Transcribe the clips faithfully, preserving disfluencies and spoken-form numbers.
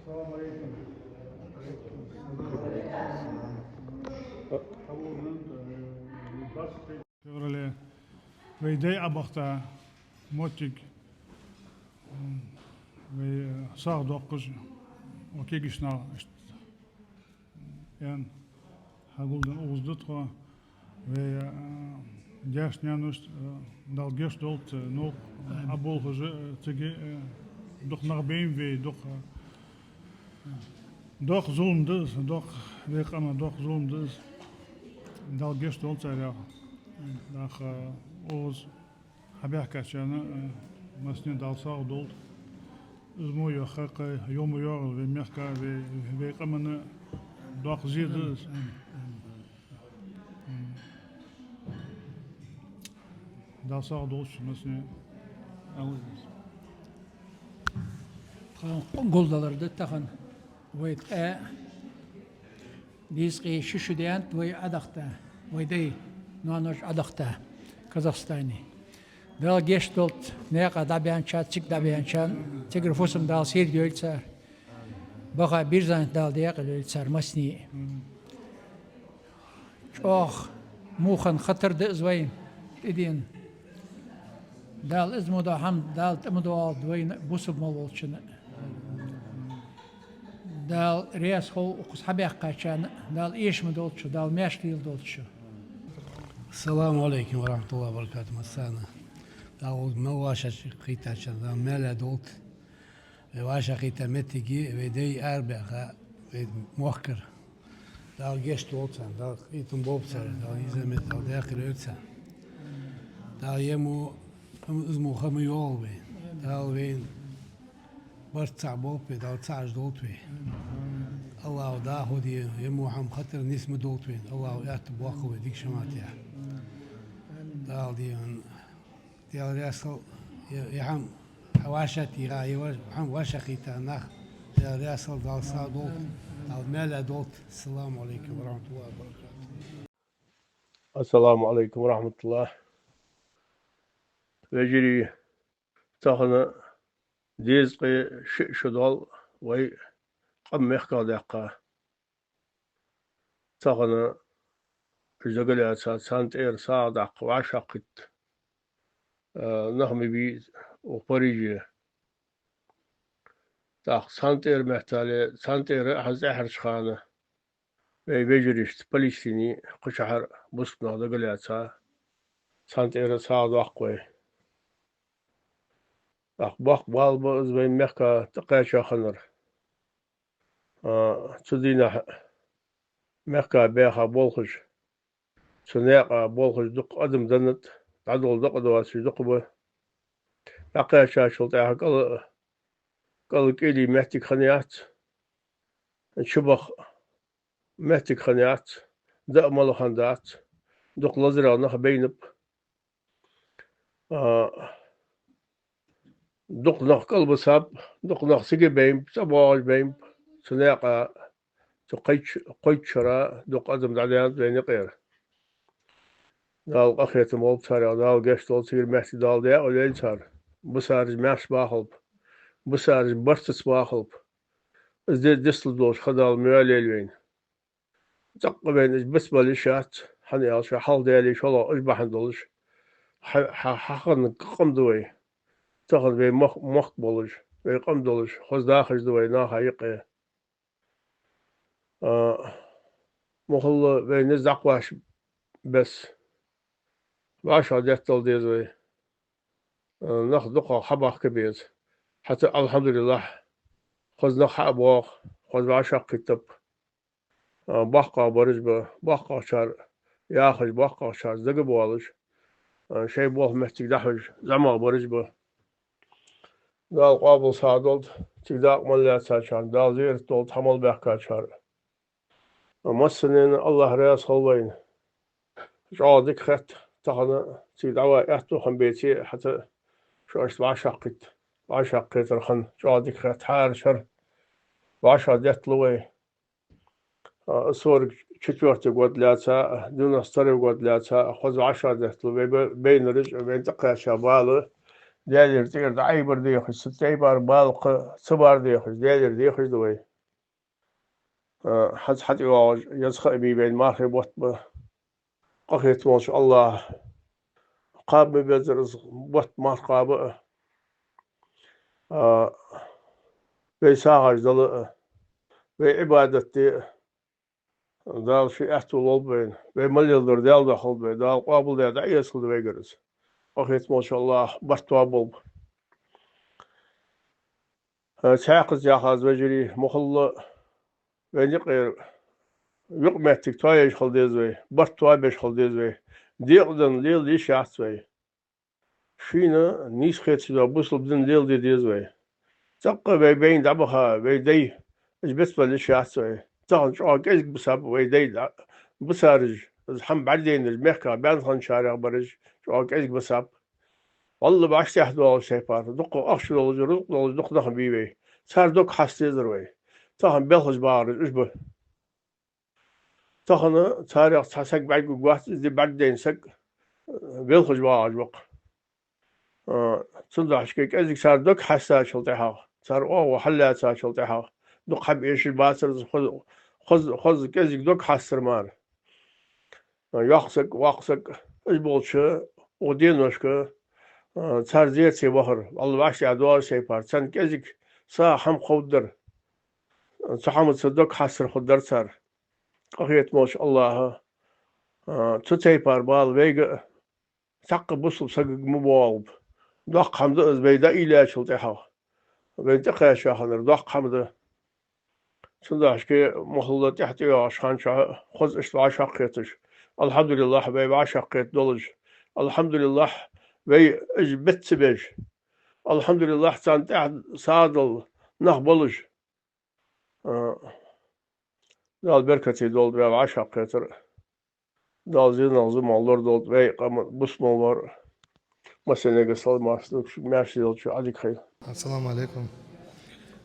Салам алейкум. Феврале вай дай Ӏобахийта моттиг, м, вай, э, сагӀа доаккхаш, укх кегийча наха иштта, м, хьагулденна укхаза да тхо. Вай, э, даьшта-наьношта, э, Дала гешт долда, э, новкъа, э, Ӏоболхаш, э, цига, э, дукха нах байнаб вай, дукха, э, доккха зулам да из, доккха, вай къаман доккха зулам да из. Дала гешт долда царех. ТӀаккха, э, укхаза хьабаьхкачарна, э, массане Дала сагӀа долда. Из мо йоах кхы, йоах мо йоагӀа вай мехка, вай, вай къаманна доккха зе да из. Дала сагӀа долда шо массане. Тха гулдалар да тахан. Вай ткъаь дезткъеи ши шу даьннад вай Ӏодахийта, вай дай-ноаноша Ӏодахийта Казахстане. Дала гешт долда наькъа дӀабаьнначарна, цига дӀабаьнначарна, цигара фусам Дала сийрда йойла цар. Баха бирзанца Дала даькъала йойла цар массане. ЧӀоагӀа муха хинна хатар да из вайна тӀадена. Дала из мо дола хӀама, Дала тӀа ма доагӀалда вайна, бусалба мел волчунна. Дала раьза хилва укхаза хьабаьхкачарна, Дала эша ма долда шо, Дала маьрша леладолда шо. Ассаламу Ӏалайкум ва рахьматуллахӀи ва баракатухӀ массанена. Дала укхаза мел вӀашагӀкхийттачарна Дала маьле долда. Вай вӀашагӀкхийтта моттиге, вай дай арабаьха, вай мохкара. Дала гешт долда царна, Дала къинтӀера болба цар, Дала из меттала даькъала йойла цар. Дала ер мо, из мо ха ма йоагӀалва вайна. Дала вайна барт цхьа болба вай, Дала цхьа долда вай. АллахӀа дӀахо де, ер мо хӀама хатар нийса ма долда вайна. АллахӀа аьттув боаккхалба вай дика шаматех. Дала дийна Дала раьза хилва, е, е хӀама хьа вӀашагӀтеха, е ва-, хӀама вӀашагӀкхийтта нах, Дала раьза хилва, Дала сагӀа долда, Дала маьле долда. Ассаламу Ӏалайкум ва рахьматуллахӀи ва баракатухӀ. Ассаламу Ӏалайкум ва рахьматуллахӀ. Вежарий, тахан дезткъеи шиъ шу доал вай къам мехках даьккха. Тахан уж дагалаьца, царна тӀера сагӀа даккха, вӀашагӀкхийтта, а, нах ма бий укх Париже. ТӀаккха царна тӀера меттел, царна тӀера хӀанз тӀеххьарча хана вай вежарашта Палестине, кхычахьара бусалба нах дагалаьца, царна тӀера сагӀа доаккх вай. ТӀаккха боккха бала ба из вай мехка тӀакхаьча хиннар. А, цу дийнахьа мехка баьха болхаш, цу наькъа болхаш дукха адам деннад, дӀадола дакъа доацаш дукха ба. ДӀакхаьчачул тӀехьагӀа кӀала, кӀала кӀийле моттиг хиннаяц, чубаха моттиг хиннаяц, даа-мала хиннадац, дукха лазарах нах байнаб. А, дукха нах кӀалбисаб, дукха нах цига байнаб, цӀабоагӀаш байнаб, цу наькъа, цу кхойтта, кхойтта шера дукха адам дӀадаьннад вайна юкъера. Дала къахетам болба царех, Дала гешт долда, цигара моттиг Дала даькъала йойла цар. Бисараш маьрша бахалба, бисараш барт ца бахалба. Из де дистал долаш ха Дала ма йойла вайна. ЦӀаккха вайна уж бицбала йиш яц, хӀана аьлча хьалха Даьлеи шоллагӀа уж бахьан долаш хьа-, хьа-, хьахинна къам да вай. Тахан вай мох-, мохк болаш, вай къам долаш, хоза дахаш да вай наха юкъе. А, мухӀалла вай низ дӀакхоачаш бесса вӀашагӀдеттал деза вай. А, нах дукхагӀа хьабахка беза. ХӀаьта, алхьамдулиллахӀ, хоза нах хьа а боагӀа, хоза вӀашагӀкхийттаб. А, боккхагӀбараш ба, боккхагӀчар яхаш, боккхагӀчарца дагабоалаш, а, шоай болх моттиг дӀахьош, зӀамагӀбараш ба. Дала къоабал сагӀа долда цига дакъа мел лаьцачарна, Дала зерат долда хьа мел баьхкачар. А, массанена АллахӀ раьза хилва вайна. ЧӀоагӀа дика хет тахан цига дӀавала аьттув хинна беце а, хӀаьта шо иштта вӀашагӀкхийтта, вӀашагӀкхетар хинна чӀоагӀа дика хет. ХӀара шера вӀашагӀдетталу вай. А, сорок четвёртый год лаьца а, девяносто второй год лаьца а хоза вӀашагӀдетталу вай бе-, байнараш а, вайна тӀакхаьча бала Даьлагара тӀера дӀаайбар дехаш, цу тайпара бала кхы ца бар дехаш, Даьлагара дехаш да вай. А, хӀанз хьатӀайоагӀаш еза ха а бий вайна, мархий бутт ба. Къахетам болча АллахӀа кхаба ма беззара из бутт, марха кхаба а, а, вай сагӀаш дала а, вай Ӏибадат де а Дала ший аьттув лулба вайна. Вай мел леладер Даьла духьа хилда вай. Дала къоабалдаь дӀаэцалда вайгара из. Къахетам болча АллахӀа барт тоаболба. Э, цхьаькхаза яхаш, вежарий, мухӀалла вайна юкъера юкъ-моттиг тоаеш хила деза вай, барт тоабеш хила деза вай. Декъаденна лела йиш яц вай. Шийна нийса хеташ дола бусалба дин леладе деза вай. ЦӀаккха вай байна дӀабаха, вай дай, уж бицбала йиш яц вай. Тахан чӀоагӀа кӀезига бисаб вай дай дӀа-, бисараш, из хӀама бӀаргадайнараш, мехках баьнна хинначарех бараш чӀоагӀа кӀезига бисаб. ВаллахӀи, башха тӀехьа доагӀаш тайпара, дукха ахча долаш, рузкъа долаш, дукха нах бий вай. Цар дог хьаста дезар вай. Тахан белхаш багӀараш уж ба. Тахан царех цхьа саг бӀаргагургвац, из ди бӀаргадайна саг, э, белхаш багӀаш ва-кх. Э, цудухьа кӀезига цар дог хьастачул тӀехьагӀа, цар оагӀув хьаллаьцачул тӀехьагӀа, дукха хӀама эшаш бацар из, хоза, хоза, хоза кӀезига дог хьастар мара. Э, йоккха саг, воккха саг, уж болча укх деношка, э, цар зерате вахар, АллахӀ вӀаштӀехьа доагӀача тайпара, царна кӀезига сагӀа хӀама кховдадар. Цу хӀамаца дог хьастар хургдар цар. Къахетам болча АллахӀа, а, цу тайпара бала вайга а, цхьаккха бусалба сагага ма боагӀалба. Доккха хӀама да из вай дӀаийлачул тӀехьагӀа. Вайна тӀакхаьча хиннар доккха хӀама да. Цудухьа мухӀалла тӀехьа тӀайоагӀача хана чухь хоза иштта вӀашагӀкхеташ. АлхьамдулиллахӀ, вай вӀашагӀкхетта долаш. АлхьамдулиллахӀ, вай уж биц ца беш. АлхьамдулиллахӀ, царна тӀехьа сагӀа дала нах болаш. А, Дала беркате долда вай вӀашагӀкхетар. Дала зенах зумал лорадолда вай къаман, бусалба вар. Массанега салам-моаршал да шуга, маьрша йолча Ӏадика хийла. Ассаламу алейкум.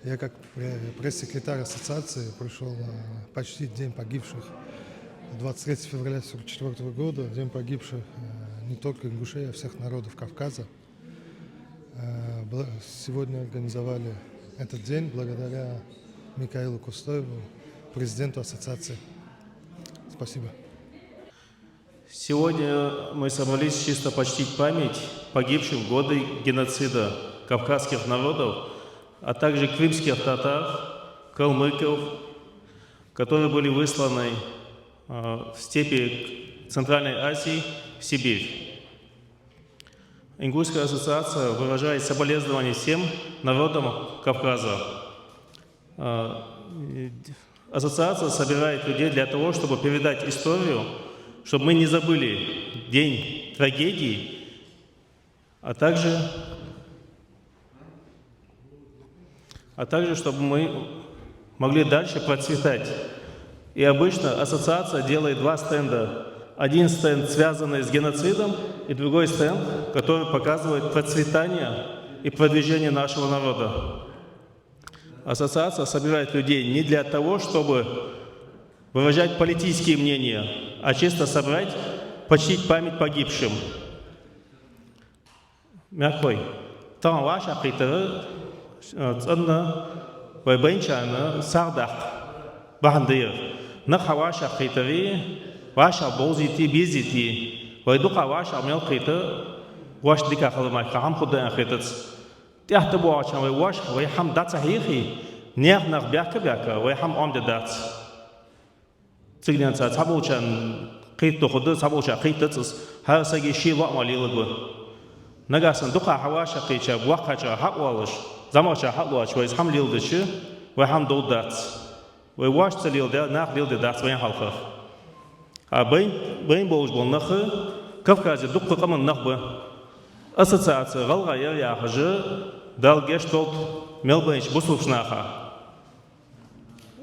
Я как пре-, пресс-секретарь ассоциации пришёл, э, почтить День погибших. Двадцать третьего февраля сорок четвёртого года, День погибших, э, не только ингушей, а всех народов Кавказа. Э, бла-, сегодня организовали этот день благодаря Микаилу Кустоеву, президенту ассоциации. Спасибо. Сегодня мы собрались чисто почтить память погибших в годы геноцида кавказских народов, а также крымских татар, калмыков, которые были высланы, э, в степи Центральной Азии, в Сибирь. Ингушская ассоциация выражает соболезнования всем народам Кавказа. А, и ассоциация собирает людей для того, чтобы передать историю, чтобы мы не забыли день трагедии, а также а также чтобы мы могли дальше процветать. И обычно ассоциация делает два стенда. Один стенд, связанный с геноцидом, и другой стенд, который показывает процветание и продвижение нашего народа. Ассоциация собирает людей не для того, чтобы выражать политические мнения, а чисто собрать Почтить память погибшим. Мягкой. Тахан вӀашагӀкхетар, э, цӀена вай байначарна сагӀа даккха бахьан да ер. Нах хьавӀашагӀкхетаре, вӀашагӀбовзийте, безийте. Вай дукха вӀашагӀ мел кхийтар, вӀаший дика хилар мара хӀама хургда аьнна хетац. ТӀехьа тӀабоагӀача хана вай вӀаший, вай хӀама дӀа ца хьехе, наьха нах баьхка-баьхка, вай хӀама Ӏомаде дац. Цигара денз цхьаболчарна кхетадергда, цхьаболчарна кхетац из, хӀара сага ший лоӀамах леларгва. Нагахьа санна дукха хьавӀашагӀкхийча, боккхача хьаоалаш, зӀамагӀча хьалоацаш вай из хӀама леладича, вай хӀама довргдац. Вай вӀаший ца леладаьр, наха леладаь дац вайна хьалха. А бай-, байна болаш бола нах Кавказе дукха къаман нах ба. Ассоциаци «ГӀалгӀай яр» яхаш, Дала гешт долда мел байнача бусалба наха.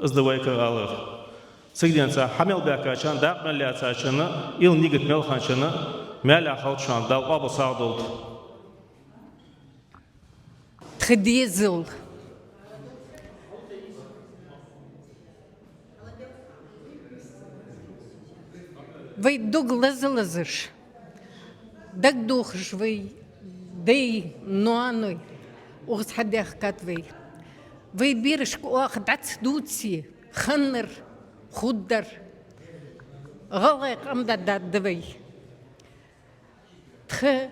Из да вай кара алар. Цигара денз хьа мел баьхкачарна, дакъа мел лаьцачарна, уйла-нигат мел хинначарна, маьлехьа хилда шоана, Дала къоабал сагӀа долда. Тха дезал. Вай дог лазалазаш, дагадохаш вай даьй, ноаной, укхаза хьадаьхкад вай. Вай берашка оаха дӀа ца дувце, хиннар, хургдар, гӀалгӀай къам дӀадаргда вай. Тха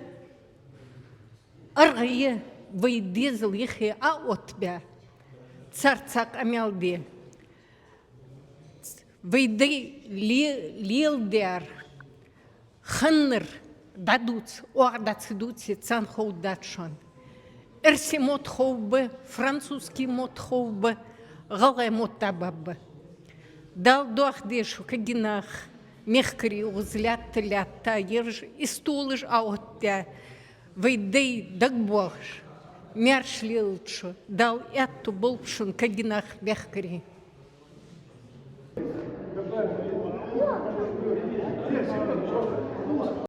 аргӀа я вай дезал юхе Ӏооттабаь, цар цхьа къамаьл де. Вай даьй ле-, леладаьр, хиннар дӀадувца, оаха дӀа ца дувце, царна ховргдац шоана. Эрсий мотт хов ба, французский мотт хов ба, гӀалгӀай мотт дӀабаб ба. Дала доаха деза шо, кагий нах, мехкарий, укхаза лаьтта-лаьтта, ераш истолаш Ӏооттадаь, вай даьй дагабоагӀаш, маьрша лелалда шо, Дала аьттув болба шун, кагий нах, мехкарий.